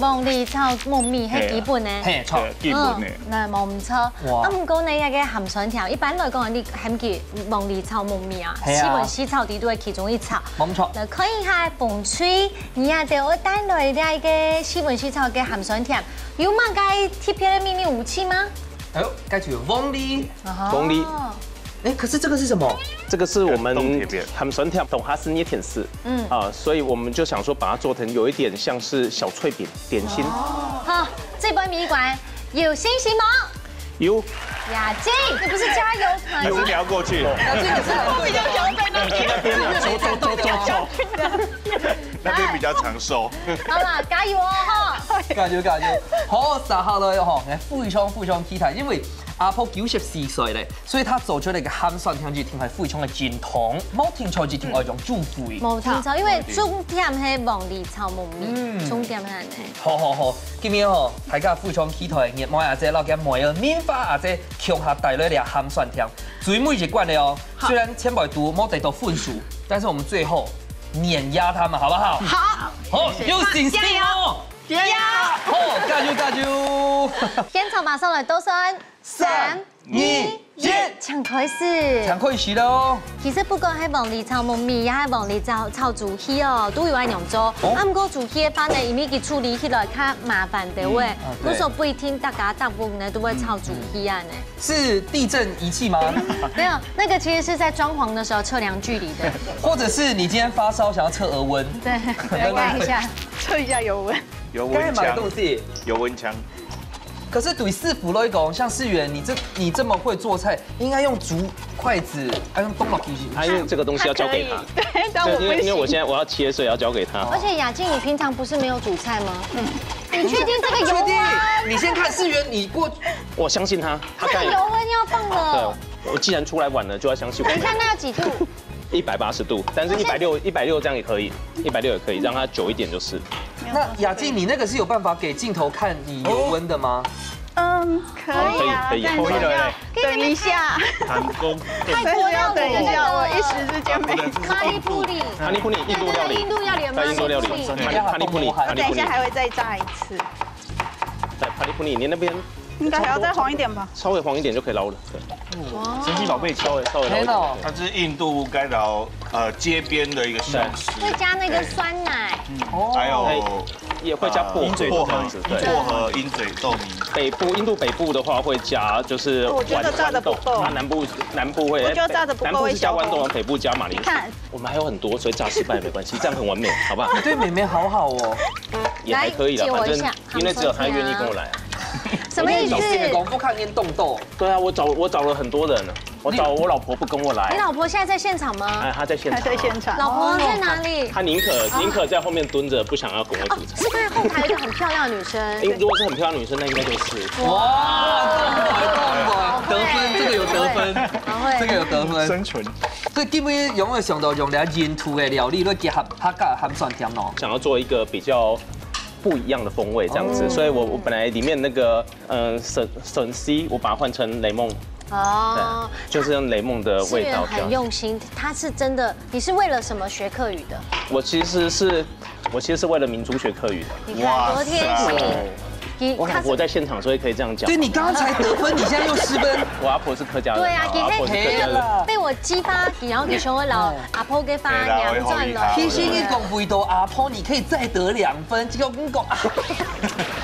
黃梨炒木耳係基本呢。嘿，錯。對，基本个。嗯，那無毋著。哇啊，毋過呢，這个鹹酸甜，一般來講，你喊佢黃梨炒木耳啊，係啊四炆四炒裡肚个其中一炒。無錯。來看一下紅隊，你也得愛帶來這个四炆四炒个鹹酸甜，有麼个特別个秘密武器嗎？哎呦，該就有黃梨。哦黃梨。哎，可是這個是什麼？這個是我們冬天變鹹酸甜同哈斯熱天使，嗯啊，所以我們就想說把它做成有一點像是小脆餅點心。好，這杯米館有信心嗎？有。雅靜，你不是加油團嗎？你是聊過去，那這個是很對的。那邊比較長壽。好啦，加油哦哈！感覺感覺，好，撒好了吼，來非常非常期待，因為阿婆九十四歲咧，所以她做出來个鹹酸甜一定會非常个正統，無聽錯一定愛用煮燴。無錯，因為重點係黃梨炒木耳，嗯重點係恁呢。好好好，今日吼，大家非常期待月妹阿姐摎佢妹仔明花阿姐共下帶來這鹹酸甜，最尾一關了哦。雖然前輩都無得到分數，但是我們最後碾壓他們，好不好？好，好，有信心哦。加油！好，加油加油！現場馬上來倒算，三二一，請開始。請開始了哦。其實不管係黃梨炒木耳，也係黃梨炒炒豬血哦，都有恁樣做。哦啊，毋過豬血个話呢，因為佢處理起來較麻煩个話，嗯啊對所以不一定大家大部分呢都會炒豬血啊呢。是地震儀器嗎？沒有，那個其實是在裝潢的時候測量距離的。或者是你今天發燒想要測額溫？對，來看一下。測一下油溫。有該買溫槍，東西。有溫槍。可是对师傅来讲，像思源，你这你这么会做菜，应该用竹筷子，要用东老皮。他因为这个东西要交给他。对，但我不行。因为因为我现在我要切，所以要交给他。而且雅静，你平常不是没有煮菜吗？你确定这个油确定温？？你先看思源，你过我相信他，他这个看。油温要放了。对，我既然出来玩了，就要相信我。等一下，那要几度？一百八十度，但是一百六一百六这样也可以，一百六也可以，让它久一点就是。那雅静，你那个是有办法给镜头看你油温的吗？嗯，可以啊，可以可以但是要等一下。弹弓，太多料理等一下，了。我一时之间没。马里布里，哈尼布尼印度料理，印度料理，在印度料理，马里布里。哈尼哈尼布尼，哈尼布尼等一下，还会再炸一次，在哈尼布尼，你那边应该还要再黄一点吧？稍微黄一点就可以捞了。对，哇，神奇宝贝稍微稍微捞一点。天哦，它是印度该条呃街边的一个小吃，会加那个酸奶，哦，还有也会加薄荷薄荷这样子，对。薄荷鹰嘴豆泥。北部印度北部的话会加就是我觉得炸得不够豌豆，它南部南部会，我觉得炸得不够南部是加豌豆，会消北部加马铃薯。看，我们还有很多，所以炸失败没关系，这样很完美，好不好？你对妹妹好好哦。也还可以啦，来借我一下反正因为只有他愿意跟我来啊。什么意思？你老师的功夫看见冻豆，对啊，我找我找了很多人了，我找我老婆不跟我来。你老婆现在在现场吗？哎，她在现场啊。他在现场。老婆在哪里？她宁可宁可在后面蹲着，不想要跟我煮菜。是在后台一个很漂亮的女生。因为如果是很漂亮的女生，那应该就是。哇，冻豆冻豆，得分，这个有得分，好会这个有得分。生存。所以今日有没有想到用了印度的料理来结合客家鹹酸甜哦？想要做一个比较不一样的风味这样子，哦所以我我本来里面那个嗯沈沈西，我把它换成檸檬，哦，就是用檸檬的思源味道这样。很用心，他是真的，你是为了什么学客语的？我其实是我其实是为了明珠学客语的。你看多贴心。你我他我在现场，所以可以这样讲。对你刚才得分，你现在又失分。我阿婆是客家人啊，对啊我阿婆是客家人。嘿啦被我激发，然后你想要老阿婆给发对啦娘转了。我也好其实你讲味道阿婆，你可以再得两分，结果跟你讲啊，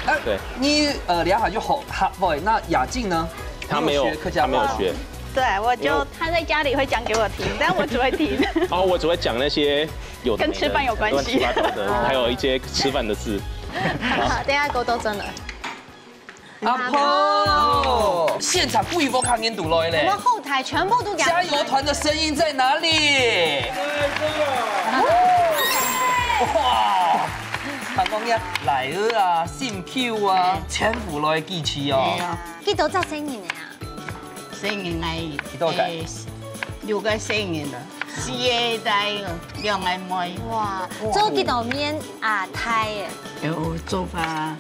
啊对你呃两下就好哈，不，那雅静呢？他没有你学客家话吗他没有学。对，我因为就他在家里会讲给我听，但我只会听。哦，我只会讲那些有的没的跟吃饭有关系乱七八糟的，还有一些吃饭的字。好，等一下给我多转了。阿婆，现场不一波看见堵来嘞我们。后台全部都给他加油团的声音在哪里？哇！看讲呀，来儿啊，心臼啊，全部来支持哦。几多只生日的啊？生日哎，幾多屆？哎，六个生日了，四个仔，兩个妹。哇，做幾多面阿太耶？有做法，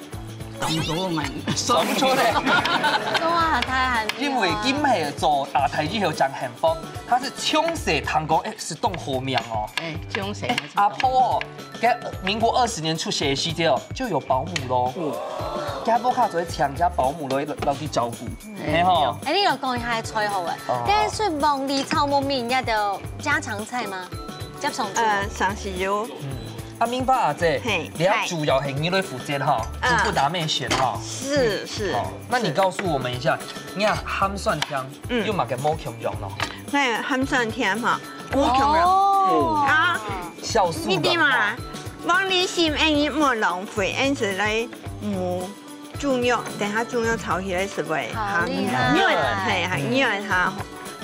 當多人。想出來。做阿太很厲害。因為佢毋係做阿太以後正幸福，佢係從細聽講，誒，係當好命哦。哎，從細。阿婆哦，該民國二十年出世个時節哦，就有保姆咯。該屋下就會請隻保姆來，來去照顧，係吼。哎，你來講一下菜好誒哦，該係黃梨炒木耳，人家的家常菜嗎？家常菜。呃，上次有，阿明爸阿姐，嘿你要主要係你來負責哈，嗨主婦打面選哈。是是，哦，那你告訴我們一下，你看鹹酸甜，嗯有麼个無共樣咯？那鹹酸甜哈，無共樣哦，啊。酵素你知嘛嘛。？黃梨心，哎，你莫浪費，哎，係來無豬肉，等下豬肉炒起來係會好厲害軟，係，係軟哈。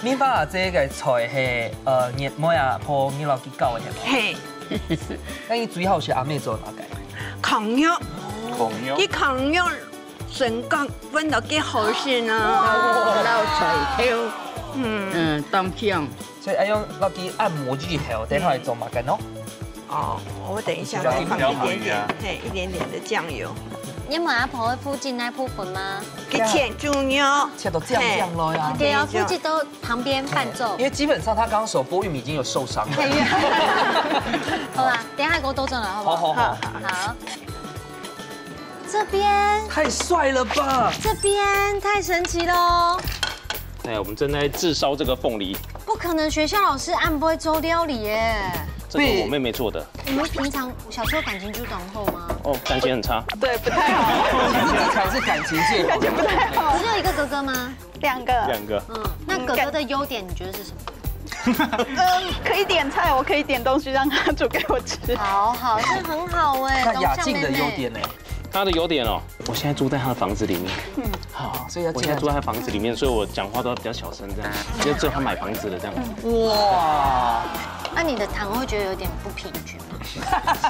明爸阿姐个菜係呃，你妹阿婆你老佢教个係無？嘿，那你最好係阿妹做哪个？炕肉，炕肉佢炕肉，身講分到幾好食啊！老菜頭，嗯，嗯，當香。所以愛用落去按摩以後，等下來做麼个喏？哦，我等一下再放一點點，嘿，一點點的醬油，你們阿婆會附近那部分嗎？去切豬肉，切到這樣這樣咯呀。對啊，附近都旁邊伴奏因。為基本上他剛剛手剝玉米已經有受傷了。好啦，等一下給我兜轉來，好不好？好好好，好。這邊，太帥了吧！這邊太神奇了哦！哎，我們正在炙燒這個鳳梨，不可能，學校老師恁會做料理耶。這個我妹妹做的。你們平常小時候感情就當好嗎？哦，感情很差。對，不太好，你這才是感情最好的。只有一個哥哥嗎？兩個，兩個。嗯，那哥哥的優點你覺得是什麼？嗯，可以點菜，我可以點東西讓他煮給我吃。好好，這很好哎。那雅靜的優點呢？他的优点哦，我现在住在他的房子里面。嗯，好，所以要进来。我现在住在他的房子里面，所以我讲话都要比较小声这样，因为只有他买房子的这样子。哇，那你的糖会觉得有点不平均吗？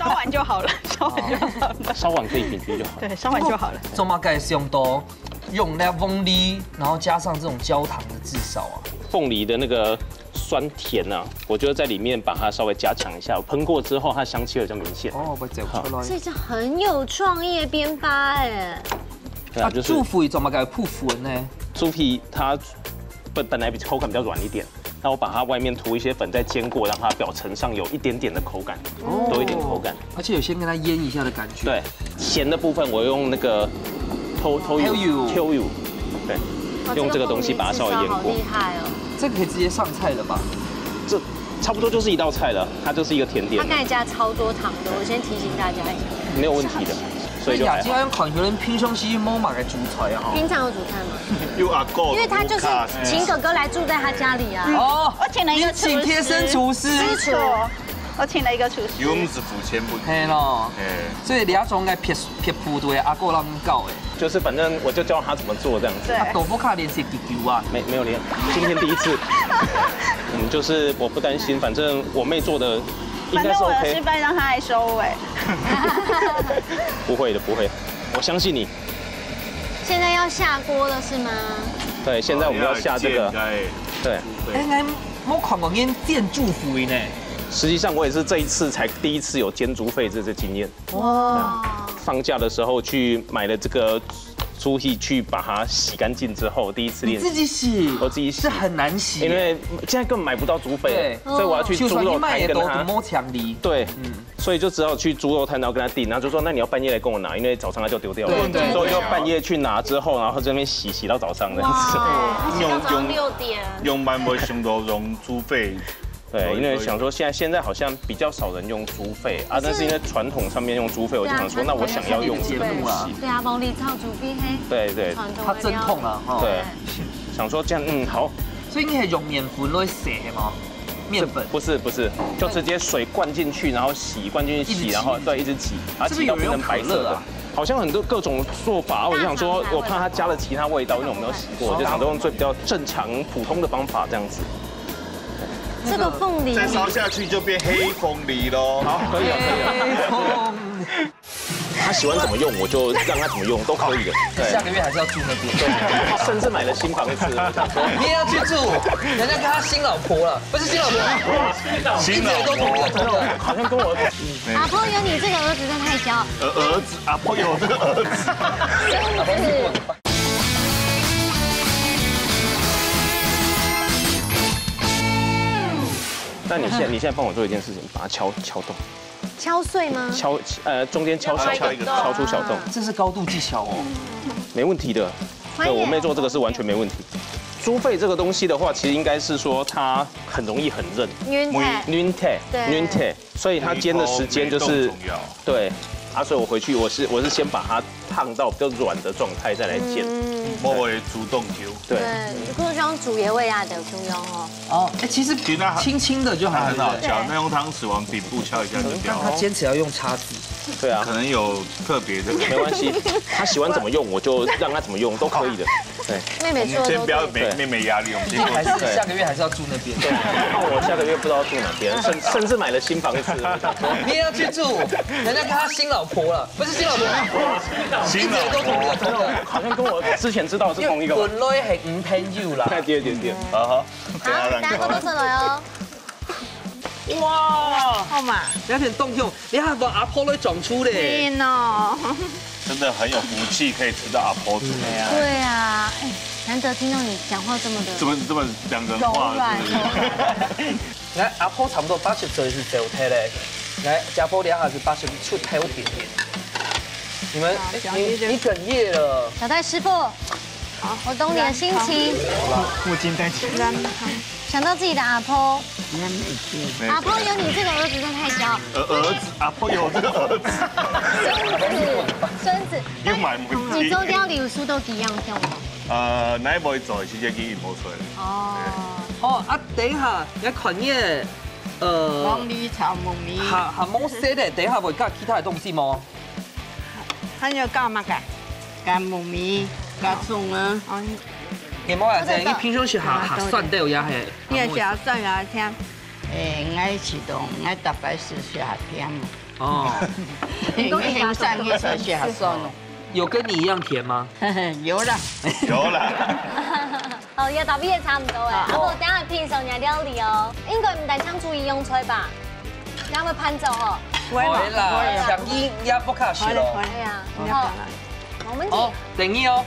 烧完就好了，烧完就好了。烧完可以平均就好。对，烧完就好了。做么个想到用那凤梨，然后加上这种焦糖的炙烧啊？凤梨的那个酸甜啊，我就在里面把它稍微加强一下，喷过之后，它香气会比较明显。哦，我走出来。所以这很有创意的编发哎。对啊，就是猪皮怎么个铺粉呢？猪皮它本本来比口感比较软一点，那我把它外面涂一些粉，再煎过，让它表层上有一点点的口感，多一点口感。而且有先跟它腌一下的感觉。对，咸的部分我用那个 tofu tofu，对，用这个东西把它稍微腌过。好厉害哦！这个可以直接上菜了吧？这差不多就是一道菜了，它就是一个甜点。它刚才加超多糖的，我先提醒大家一下。没有问题的，所以就还好。雅静用款有人平常时摸马个煮菜啊，平常有煮菜吗？有阿哥，因为他就是请哥哥来住在他家里啊。哦，我请了一个请贴身厨师，没错。我请了一个厨师。又毋是付钱分。嘿咯，嘿，所以你要从个撇撇步对阿哥那搞哎，就是反正我就教他怎么做这样子。对，豆腐卡连是几丢啊？没没有连，今天第一次。嗯，就是我不担心，反正我妹做的应该是 OK。失败让他来收尾。不会的，不会，我相信你。现在要下锅了是吗？对，现在我们要下这个，对，哎，我看过你煎猪皮呢。实际上，我也是这一次才第一次有煎猪肺这这经验。哇！放假的时候去买了这个猪皮，去把它洗干净之后，第一次练。自己洗，我自己洗，是很难洗，因为现在根本买不到猪肺，所以我要去猪肉摊跟他摸墙里。对，嗯，所以就只好去猪肉摊，然后跟他订，然后就说，那你要半夜来跟我拿，因为早上他就丢掉了。对，所以就半夜去拿之后，然后在那边洗洗到早上这样子。用用六点，用慢慢想到用猪肺。对，因为想说现在现在好像比较少人用猪肺啊，但是因为传统上面用猪肺，我就想说，那我想要用这个东西。对啊，凤梨炒猪肺嘿。对对，它阵痛了哈。对，想说这样嗯好。所以你还用面粉来洗吗？面粉不是不是，就直接水灌进去，然后洗，灌进去洗，然后对一直挤，它挤到变成白色的。好像很多各种做法，我就想说，我怕它加了其他味道，因为我没有洗过，我就想说用最比较正常普通的方法这样子。这个凤梨再烧下去就变黑凤梨喽。好，可以了，可以了。他喜欢怎么用，我就让他怎么用，都可以的。对，下个月还是要住那边。对，甚至买了新房子，我想说你也要去住，人家跟他新老婆了，不是新老婆，新老婆，好像跟我阿婆有你这个儿子真的太骄傲。儿子，阿婆有这个儿子。那你现在你现在帮我做一件事情，把它敲敲洞，敲碎吗？敲呃中间敲小洞，敲出小洞，这是高度技巧哦，没问题的。对我妹做这个是完全没问题。猪肺这个东西的话，其实应该是说它很容易很韧，晕开，晕开，对，晕开，所以它煎的时间就是对啊，所以我回去我是我是先把它烫到比较软的状态再来煎，莫会煮冻丢。对，你不能像煮野味啊的 Q 用哦。哦，哎，其实轻轻的就好了，小那用汤匙往底部敲一下就掉。它坚持要用叉子，对啊，可能有特别的，没关系，他喜欢怎么用我就让他怎么用都可以的。对，妹妹说的，先不要给妹妹压力，我们先还是下个月还是要住那边。对，我下个月不知道住哪边，甚甚至买了新房子，你也要去住，人家跟他新老婆了，不是新老婆，新老婆，好像跟我之前知道的是同一个。本来很唔朋友啦，对对对，啊哈。好，大家都坐落来哦。哇，好嘛，有点动用，你看我阿婆都长出嘞。天哦，真的很有福气，可以吃到阿婆煮的。对啊，哎，难得听到你讲话这么的，怎么这么讲人话？来，阿婆差不多八十岁是走开嘞，来，家婆两下子八十出开一点点。你们，你你哽咽了，小戴师傅。我懂你的心情。我今天想到自己的阿婆，阿婆有你这个儿子真的太骄傲。儿子，阿婆有这个儿子。孙子，孙子，你中间礼物书都一样用吗？呃，哪一位做，直接给你摸出来。哦，哦啊，等一下，你要看耶，呃，黄梨炒木米，还还没写的，等一下会加其他的东西吗？恁樣加麼个？加木耳，加蔥啊。哦，你莫啊，這樣你平常時下，下酸个也係，你也係下酸也係甜。誒，𠊎係當，𠊎逐擺係下甜。哦。你都係下酸个，係下酸哦。有跟你一樣甜嗎？有啦。有啦。哦，也大概也差不多誒。啊，無，等下品嚐你个料理哦，應該毋單淨煮一樣菜吧？等下會搬走吼。會啦，會啦。想你也不客氣咯。哎呀，好，我們哦，等你哦。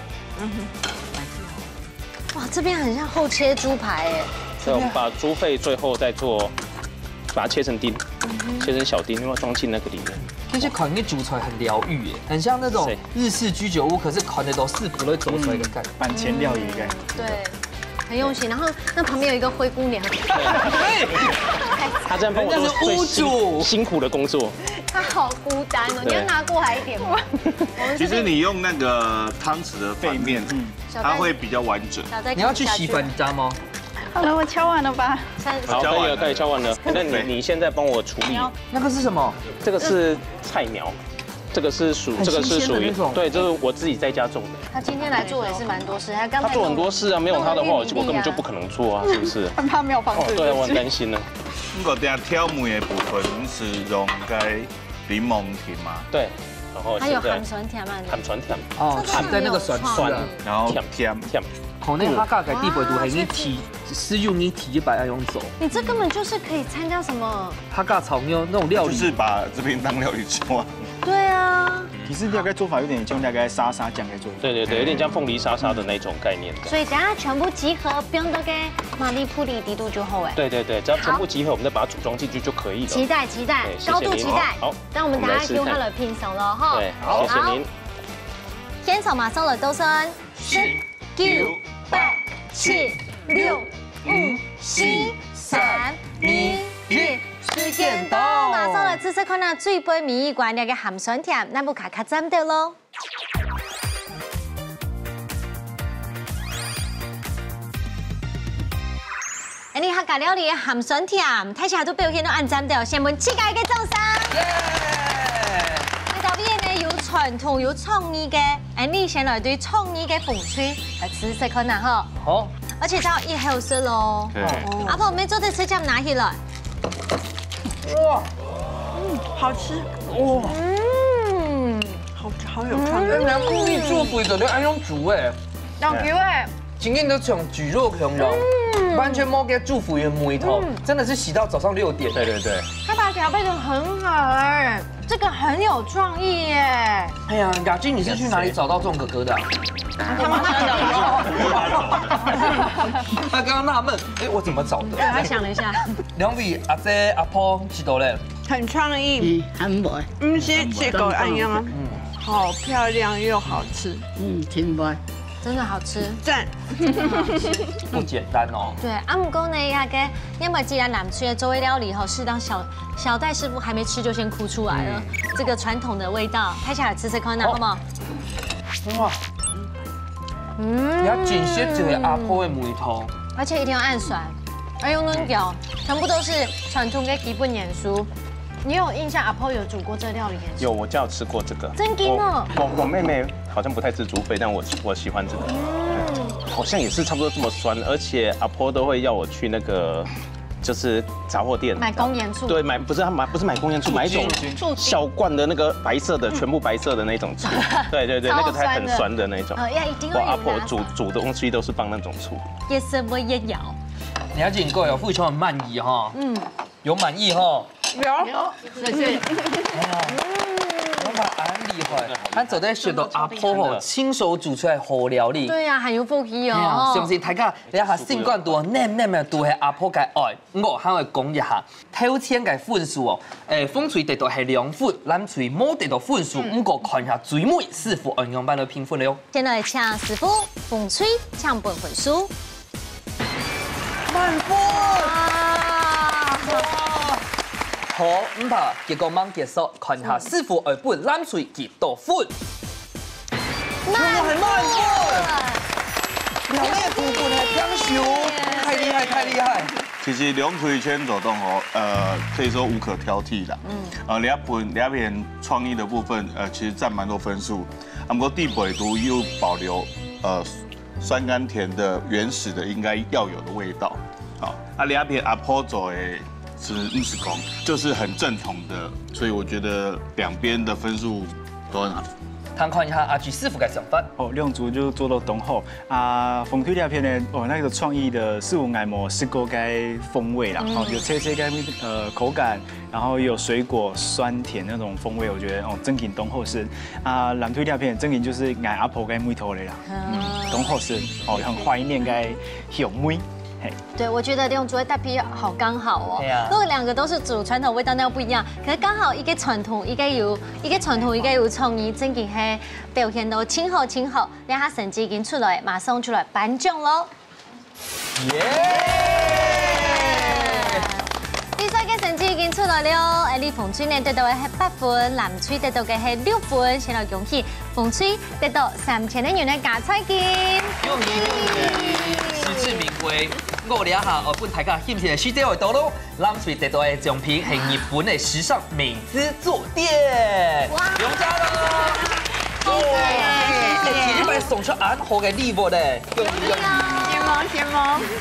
哇，這邊很像厚切豬排哎。所以我們把豬肺最後再做，把它切成丁，切成小丁，然後裝進那個裡面。其實看你煮出來很療癒耶，很像那種日式居酒屋，可是看得到師傅都做出來的感覺。飯前料理的感覺。對，很用心。然後那旁邊有一個灰姑娘，他在帮我做最辛，人家是屋主。辛苦的工作。他好孤單哦，你要拿過來一點嗎？我們這邊其實你用那個湯匙的反面，嗯，它會比較完整。小戴你要去洗粉渣嗎？好了，我敲完了吧？好，可以了，可以敲完了。那你，你现在帮我处理。那个是什么？这个是菜苗，这个是属，很新鲜的那种。这个是属于，对，这是我自己在家种的。他今天來做也是蠻多事，他刚才他做很多事啊，没有他的话，我就，我根本就不可能做啊，是不是？他没有房子。哦，对啊，我很担心呢。不过等下调味的部分是用该 檸檬甜嘛。对，然后还有鹹酸甜嘛。鹹酸甜。哦，鹹的那個酸酸。然後甜。甜。可能客家个地位都還你提，使用你提一擺愛用做。你這根本就是可以參加什麼客家炒肉那種料理。就是把這邊當料理做啊。對啊。其實大概做法有點像那個沙沙醬在做法。对对对，有点像凤梨沙沙的那种概念。所以等下全部集合，放到該馬里布里底肚就好誒。对对对，只要全部集合，我们再把它组装进去就可以了。期待期待，对，谢谢您。高度期待。好。 那我們等下就下來品嚐了哈。对，好，谢谢您。現場馬上來倒算，十、九、八、七、六、五、四、三、二、一，時間到。馬上來試試看啊，最尾尾一關該个鹹酸甜，哪位較較讚兜囉？ 恁呢客家料理个鹹酸甜，大家都表現到恁讚兜，先分自家一個掌聲。耶！𠊎這位呢有傳統有創意个，恁呢先來對創意个紅隊來試食看啊吼。好。而且都一口食囉。對。阿婆，你做得直接拿起來。哇！嗯，好吃。哇！嗯，好，好有創意。嗯，人家故意做鬼的，你愛用煮欸。 當久欸。真正都像豬肉共樣，完全無該豬肺个味道，真的是洗到早上六點。对对对。它把調配得很好欸，這個很有創意耶。哎呀，雅君，你是去哪裡找到這種哥哥的啊？他剛剛納悶，哎，我怎麼找的？對，他想了一下。兩位阿姊阿婆知道咧？很創意。嗯，很會。毋係結果恁樣啊，好漂亮又好吃。嗯，真會。 真的好吃。讚。不簡單哦。對，啊，毋過呢，那個，因為既然南區的這味料理吼，是當小，小戴師傅還沒吃就先哭出來了。這個傳統的味道，大家來吃吃看啊，好。好不好？哇，嗯，你要緊食這個阿婆的味道。而且一定要恁酸，要用嫩椒，全部都是傳統的基本元素。你有印象阿婆有煮過這料理給你吃？有，我家有吃過這個。真的哦？我，我，我妹妹 好像不太吃豬肺，但我，我喜歡這個。嗯。好像也是差不多這麼酸，而且阿婆都會要我去那個，就是雜貨店。買公鹽醋。對，買，不是，她買，不是買公鹽醋，買一種醋精。小罐的那個白色的，全部白色的那種醋。对对对，那個才很酸的那種。超酸的。呃，要一定要有那種。我阿婆煮，煮的東西都是放那種醋。也是我也要。你要緊過有非常滿意哈。嗯。 有滿意吼？有。有，謝謝。哇，恁厲害，咱昨天學到阿婆吼，親手煮出來好料理。對呀，很有福氣哦。哎呀，相信大家這下心肝肚，淰淰个都係阿婆个愛。毋過還愛講一下，頭前个分數哦，誒，紅隊得到係兩分，藍隊無得到分數，毋過看下最尾師傅愛仰般來評分了喲。先來請師傅，紅隊請分分數。 滿分！哇！哇！好，毋怕，結果吂結束，看下師傅愛分藍隊幾多分。滿分！全部係滿分！兩位副本係平手，太厲害，太厲害！其實兩隊全做當好，呃，可以說無可挑剔啦。嗯，呃，這本這片創意的部分，呃，其實佔蠻多分數。啊，毋過底背肚又保留，呃，酸甘甜的原始的應該要有的味道。好，啊，這片阿婆做的是毋係講，就是很正統的，所以我覺得兩邊的分數都很好。看看一下阿吉師傅的想法。哦，兩組就做到當好。 啊，紅隊這片呢，哦，那個創意的是有𠊎無試過个風味啦，哦，有脆脆个呃口感，然後有水果酸甜那種風味，我覺得哦，正經當好食。啊，藍隊這片正經就是𠊎阿婆个味道了啦，嗯，當好食，哦，很懷念个香味，嘿。對，我覺得兩組个搭配好剛好哦。對啊。如果兩個都是煮傳統味道，那又不一樣。可是剛好一個傳統，一個有一個傳統，一個有創意，正經係表現到盡好盡好。 這下成績已經出來，馬上就來頒獎囉。耶！比賽个成績已經出來了，欸，紅隊呢得到个係八分，藍隊得到个係六分。先來恭喜紅隊得到三千个銀个加菜金。恭喜恭喜！實至名歸。我這下哦，分大家欣賞个時間會到囉。 藍隊得到个獎品係日本个時尚美姿坐墊。哇！用家了！哦，謝謝，謝謝。欸，第一擺送出恁好个禮物呢，恭喜恭喜！羨慕羨慕。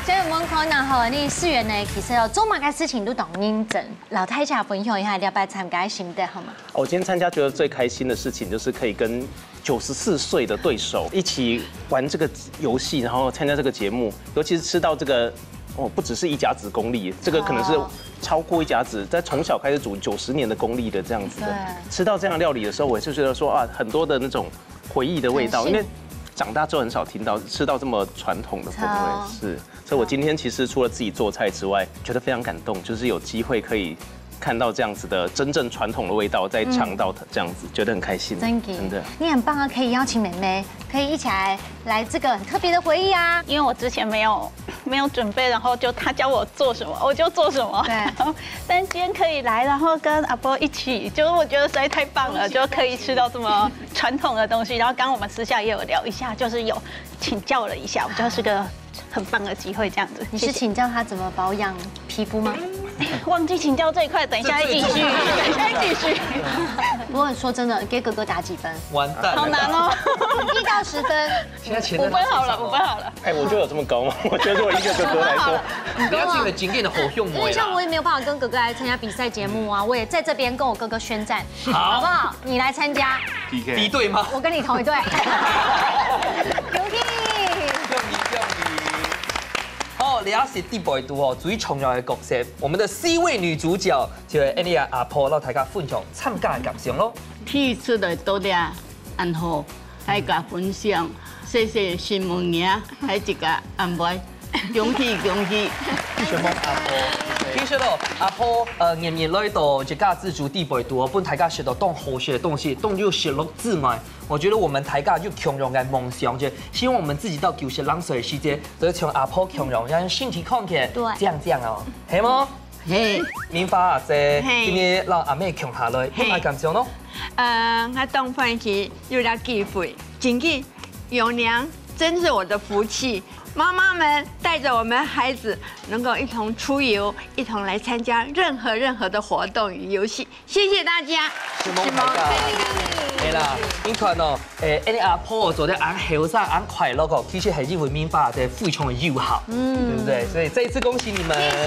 所以我們看到吼，你四月呢，其實哦，做麼个事情都當認真。摎大家分享一下，這擺參加个心得好嗎？我今天參加覺得最開心的事情就是可以跟九十四歲的對手一起玩這個遊戲，然後參加這個節目，尤其是吃到這個，哦，不只是一甲子功力，這個可能是超過一甲子，在從小開始煮九十年的功力的這樣子的，對。吃到這樣的料理的時候，我就覺得說啊，很多的那種回憶的味道，因為長大之後很少聽到吃到這麼傳統的風味，是。所以我今天其實除了自己做菜之外，覺得非常感動，就是有機會可以看到這樣子的真正傳統的味道在嚐到它這樣子，覺得很開心，真的。真的。你很棒啊，可以邀請妹妹，可以一起來來這個很特別的回憶啊。因為我之前沒有沒有準備，然後就他教我做什麼，我就做什麼。對。但今天可以來，然後跟阿婆一起，就是我覺得實在太棒了，就可以吃到這麼傳統的東西。然後剛剛我們私下也有聊一下，就是有請教了一下，我覺得是個很棒的機會，這樣子。你是請教他怎麼保養皮膚嗎？謝謝。忘記請教這一塊，等一下再繼續，等一下再繼續。不過說真的，給哥哥打幾分？完蛋了。好難哦。一到十分，現在前面五分好了，五分好了。哎，我就有這麼高嗎？我覺得我一個哥哥來說，你不要聽了，今天的好用因為像我也沒有辦法跟哥哥來參加比賽節目啊，我也在這邊跟我哥哥宣戰，好。好不好？你來參加。 P K。敵對嗎？我跟你同一隊。恭喜！恭喜恭喜！好，這係底背肚哦，最重要个角色，我們的C位女主角就係𫣆俚阿婆，摎大家分享參加个感想囉。第一次來到這，恁好，大家分享，謝謝新聞人，還有一個安排。 恭喜恭喜！承蒙阿婆。其實哦，阿婆，呃，年年來到一家之煮底背肚哦，分大家食到當好食个東西，當有食樂之外，我覺得我們大家有共樣个夢想，就希望我們自己到九十零歲个時節，就像阿婆共樣，讓身體康健，對。這樣這樣哦，係無？係。明華阿姊，係。今日摎阿姆共下來，係。有麼感想呢？呃，𠊎當歡喜有這機會，真个 有娘真是我的福氣。媽媽們帶著我們孩子能夠一同出遊，一同來參加任何任何的活動與遊戲。謝謝大家。承蒙大家。承蒙。係啦，你看哦，欸，𫣆俚阿婆做得恁後生、恁快樂哦，其實係因為明華阿姊非常个有孝，嗯。對不對？所以再一次恭喜你們。謝謝，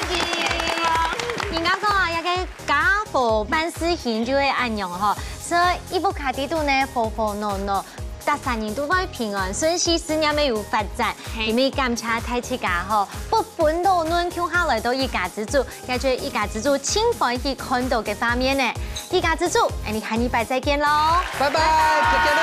謝謝。人家講啊，這個家和萬事興就會恁樣吼，所以一屋下底肚呢，和和鬧鬧， 逐儕人都會平安順序，事業也有發展。係。今日感謝大自家吼，不分老嫩共下來到一家之煮，也就一家之煮盡歡喜看到个畫面呢。一家之煮，𫣆俚下禮拜再見囉。拜拜，再見。